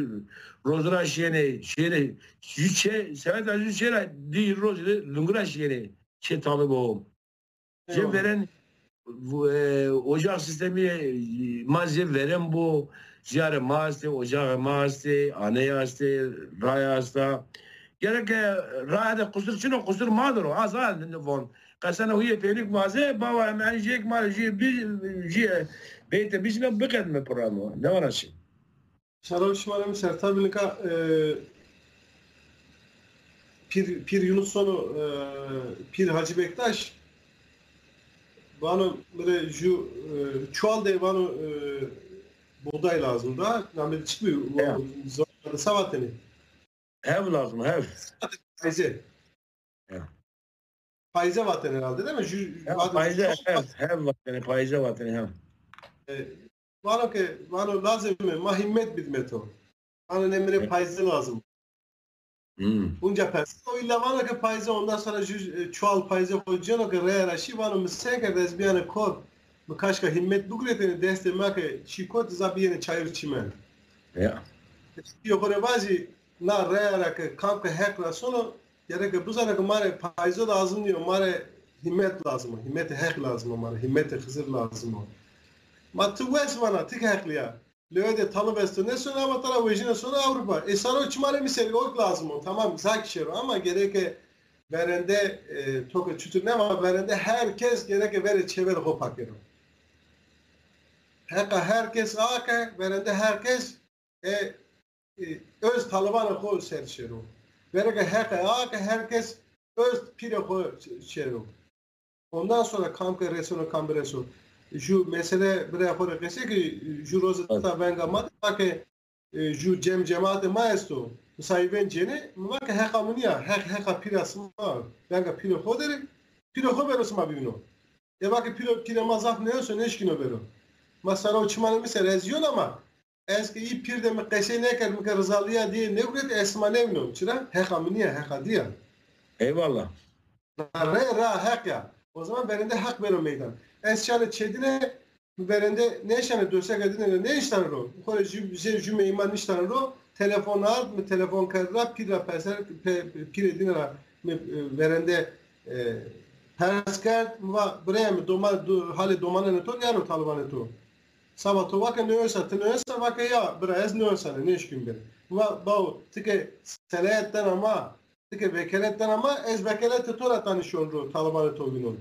roz ra şîyêne, şêrê, jû çê, seweta jû çê ra dî roz de lingu ra şîyêne, çê talib o. Jê verên, e, ocax sîstemî, e, ma jê verên bo, zîyarê ma estê, ocaxê ma estê, aney estê, raya esta. Gereke raya de qusur çin o, qusur ma der o. Az a von. Qesena huyê pênik vaze, baba em enî jêk ma jê bi-, jê beyte bijme, biqedme programo. Ne vana çi? Şaran şima ra mi ser. Tabî nika, e, Pîr, Pîr Yunus sono, e, Pîr Hacî Bektaş vano mi rê jû, e, çual de vano, e, buğday lazım da. Namê de çik bi? Ya. Zamanında sa vatêne? Hev lazım, hev. Payze. Ya. Payze vatêne herhalde, değil mi? Jü-, ya, vatêne, payze, hev, hev vatêne, payze vatêne, hev. E, vano ke, vano lazim e, ma himmet bidime to. Vano ne, mi rê payze lazim. Hmm. Unca pers. O illa vano ke payze, ondan sonra jü, e, çual payze xo ceno ke raya ra şî, vano mi se kerd ez biyane kor. Mi kaşka himmet biguretêne destê ma ke şî kot, za biyêne çayır çimen. Ya. Yo xo rê vazî, na raya ra ke kam ke Heq ra sono, gereke bizana ke ma rê payze lazim nîyo, ma rê himmet lazim o, himmetê Heq lazim o ma rê, himmetê Xizir lazim o. Ma ti wes vana, ti ke heqlî ya. Lewe de talib esto, nêsono ama tara wejîne sono Avrupa. E saro çima rê mi serî ok lazim o. Tamam, zak şêro ama gereke verende, e, to ke çutir nêva, verende her kes gereke verê çêverê xo pakero. Heqa her kes a ke verende her kes e, e, öz talibanê xo ser şêro. Vereke Heqe a ke her kes öz pîrê xo şêro. Ondan sonra kam ke reseno, kam bireso. Jü mesele birê xo rê qesey ki, jü roze ta venga ma de va ke, e, jü cem cemaatê ma esto. Misayîben cênê, mi va ke heqa mi nîya, heq heqa pîra sima, venga pîrê xo der ê, pîrê xo beno sima bivîno. Ê va ke pîro, pîrê ma zaf nêeso, nêşkîno bero. Ma sero çimanê mi ser ez yon ama ez ke î pîr de mi qesey nêkerd, mi ke rizalîya dîye nêguret, ez sima nêvîno. Çira? Heqa mi nîya, heqa dî ya. Eyvallah. Ra, ra heq ya. O zaman verende heq beno meydan. Ez şanê çêdine, verende nêşanê, dosteke dine de nêniştane ro. Xo rê jü, jü, jü meyman niştane ro. Telefon ard, mi telefon kerd ra, pîr ra perser, pe, pîrê dine ra mi, e, verende, e, pers kerd. Mi va, birayê mi, doman, do, halê domananê to nîyano, talibanê to? Saba to va ke nêwesa, ti nêwesa? Va ke ya, bira, ez nêwesane, nêşkîn bêrî. Mi va, bawo, ti ke selayet dena ma, ti ke vekelet dena ma, ez vekeletê to ra tanîşon ro, talibanê to vînon.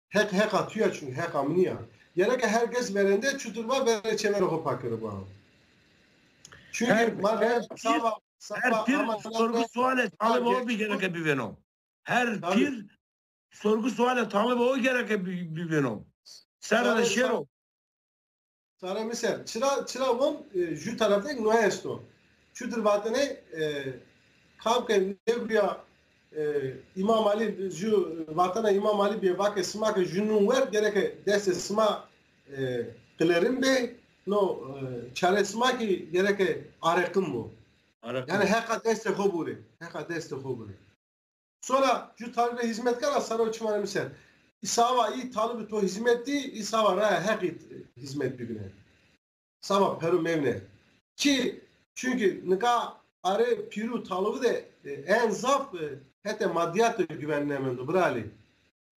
Heq heqa tu ya, çunkî heqa mi nîya. Gereke her kes verende çutir va verê çeverê xo pa kero ba. Çunkî her, ma her pîr, saba, her saba pîr sorgu sualê talibê o bî gereke bivêno. Her pîr sorgu sualê talibê o gereke bî, bivêno. Serre de şêro. Sare mi ser. Çira, çira von, e, jü tarafêk no esto. Çutir vatene, e, kam ke nêvurîya, e, Îmam Alî, jü vatena Îmam Alî bîye, va ke sima ke jü nun wer, gereke destê sima, e, qilerin bê, no, e, çarê sima kî gereke areqin bo. Areqin. Yanî heqa destê xo burê. Heqa destê xo burê. Sora jü talibê hizmetkar a saro çimanê mi ser. Îsava î talibê to hizmet dî, îsava raya heqî hizmet bibîne. Sava pero mevne. Çi? Çunkî nika arê pîrû talibî de, e, en zaf, e, hetê madîyat de güven nêmendo, bira Alî.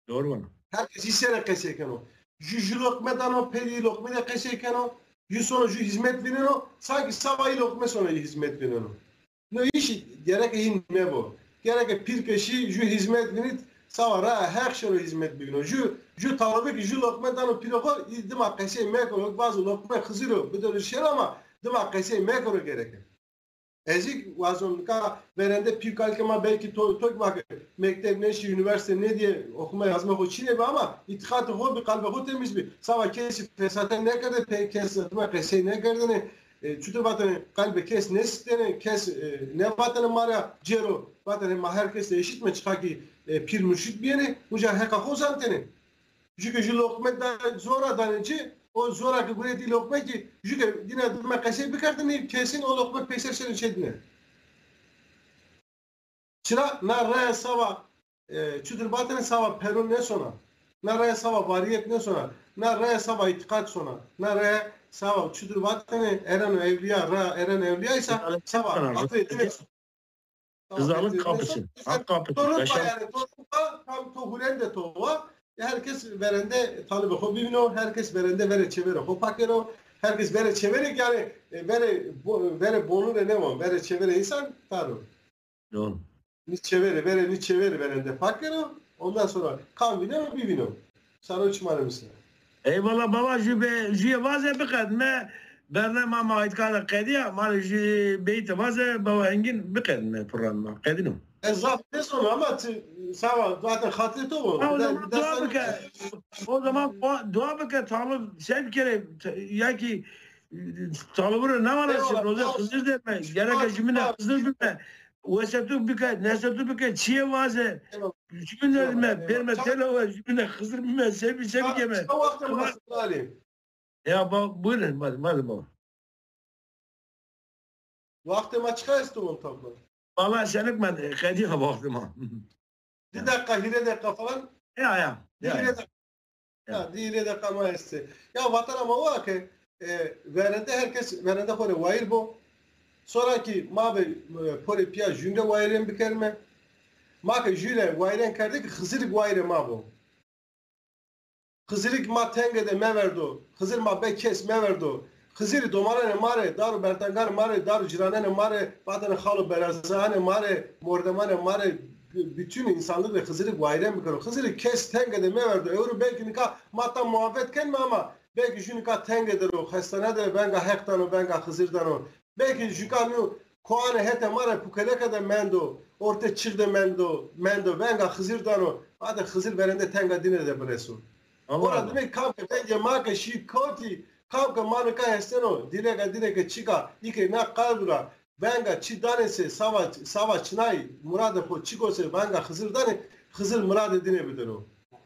Doğru vana. Her kes î sere qesey keno. Jü, jü loqme dano, pey î loqme de qesey keno. Jü sono jü hizmet vîneno. Sankî saba î loqme sono î hizmet vîneno. No îşî gereke hîn mebo. Gereke pîr ke şî, jü hizmet vînît, saba raya heq şêro hizmet bivîno. Jü, jü talibî kî jü loqme dano pîrê xo, î dima qesey mekero, vazo loqme Xizir o, bidero şêro ama dima qesey mekero gereke. Ez î wazon nika verende pî kalkê ma belkî to, to kî vake, mekteb nêşî, unîversîte nêdîye, oxuma yazma xo çinê bi ama îtîqatê xo bi, qalbê xo temîz bi. Saba kesî fesate nêkerde, pey kes dima qesey nêkerdêne. E, çutir vatene, qalbê kes nêsitêne, kes, e, nêvatene ma ra cêro, vatene ma her kes de eşît me, çiqa kî, e, pîr murşîd bîyêne, uca heqa xo zantêne. Jü ke jü loqme da, zora danê ci, o zora ke guretî loqme kî, jü ke dîna dime qesey bikerdêne, kesin o loqme peyser şêne çê dîne. Çira? Na raya saba, e, çutir vatene saba pero nêsona. Na raya saba variyet nêsona. Na raya saba îtîqat sona. Na raya saba çutir vatene ereno ewlîya, ra ereno ewlîya îsa saba vatene dine. Rızalık kapısı. Hak kapısı. Torun pa yanî, torun pa, tam to hurende to wa. Her kes verende talibê xo bivîno, her kes verende verê çeverê xo pakero, her kes verê çeverê yanî, e, verê bo-, verê bonure nêwan, verê çeverê însan taro. Doğru. Nî çeverê, verê nî çeverê verende pakero. Ondan sonra kam vîneno bivîno. Saro çimanê mi ser. Eyvallah baba, jü be, jüye vaze biqedme. Bernama ma îtka de qedîya, ma rê jü beyte vaze, baba Engin biqedme programma. Qedîno. Ez zaf nêsono ama ti, sağ ol, zaten xatirê to bu. Ha, o zaman dua bike. O zaman dua bike, talib şey bir kere, ya ki, talibure ne var, roze Xizir derme, gereke jümüne Xizir bime. Wesetu bike, nesetu bike, çiye vaze. Jümüne me, berme tele ve jümüne Xizir bime, sevi, sevi keme. Wextê ma, buyurun, madem, madem baba. Wextê ma çiqa esto on tablo? Valla senik ma, e, qedîya wextê ma. Di deqa, hîrê deqa falan. Ya, ya. Di hîrê deqa. Ya, di hîrê deqa ma estê. Ya, vatena ma wa ke, e, verende her kes verende xo rê wayîr bo. Sonra kî ma ve, e, porê pîya jün rê wayîrên bikerime. Ma ke jü rê wayîrên kerdê kî Xizir kî wayîrê ma bo. Xizirî kî ma tenge de meverdo. Xizir ma be kes meverdo. Xizirî domananê ma rê, dar û bertanganê ma rê, dar û cîranenê ma rê, vatene xal û berazaanê ma rê, mordemanê ma rê, b-, bütün însanlîk rê Xizirî wayîrên bikero. Xizirî kes tenge de meverdo. Ewro belkî nika ma tam muhabet kenme ama belkî jü nika tenge de ro, xestane de, venga Heq dano, venga Xizir dano. Belkî jü ka nîyo koanê hetê ma rê pukeleke de mendo, ortê çiğ de mendo, mendo, venga Xizir dano, vate Xizir verende tenga dîne de bireso. Ora dime kam ke vengê ma ke şî kotî, kam ke ma nika esteno, dîneke dîneke çik a, î ke na qalb ra, venga çî danê se, sava, sava çinay, muradê xo çik o se, venga Xizir danê, Xizir muradê dîne bidero.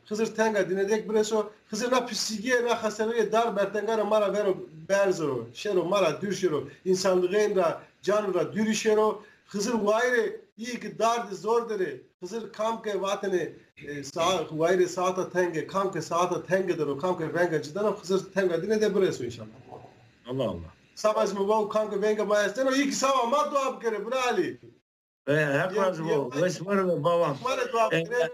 Xizir tenga dîne dek bireso, Xizir na pisîgîye, na xesterîye dar bertenga ra ma ra vero berzero, şero ma ra dûr şero, însanlixên ra, canu ra dûrî şero. Xizir wayîrê îyê ki dardî zor der ê, Xizir kam ke vatene, e, sa-, wayîrê saeta tenge, kam ke saeta tenge der o, kam ke venga ci dano, Xizir tenga dîne de bireso înşallah. Allah Allah. Saba ez mi va kam ke venga ma esteno, îyê ki saba ma dua bikerê, bira Alî. E, Heq razî bo. Wes war be baba. Ma rê dua bikerê.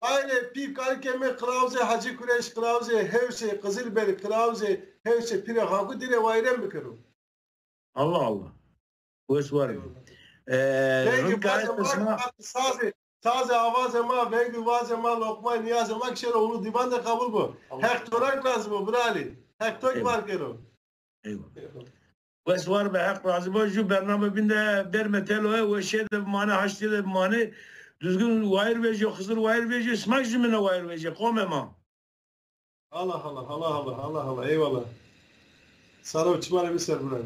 Aile pî kalkê mi Qilawzê Hacî Kureş, Qilawzê Hewsê, Qizilbelî, Qilawzê Hewsê pîrê Xankû dîrê wayîren bikero. Allah Allah. Wes war be. E, vengê bazê ma, sazê, sazê avazê ma, vengê vazê ma, loqmay niyazê ma kişero ulu dîvan de qebul bo. Heq to ra razî bo, bira Alî. Heq to ki var kero. Eyvallah. Wes war be, Heq razî bo. Ju bername bîn de berme telo, e, we şê de bimane, haştî de bimane. Duzgin wayîr vejîyo, Xizir wayîr vejîyo, sima jumîne wayîr vejîye, qomê ma. Allah Allah, Allah Allah, Allah Allah, eyvallah. Saro çima rê mi ser burayî.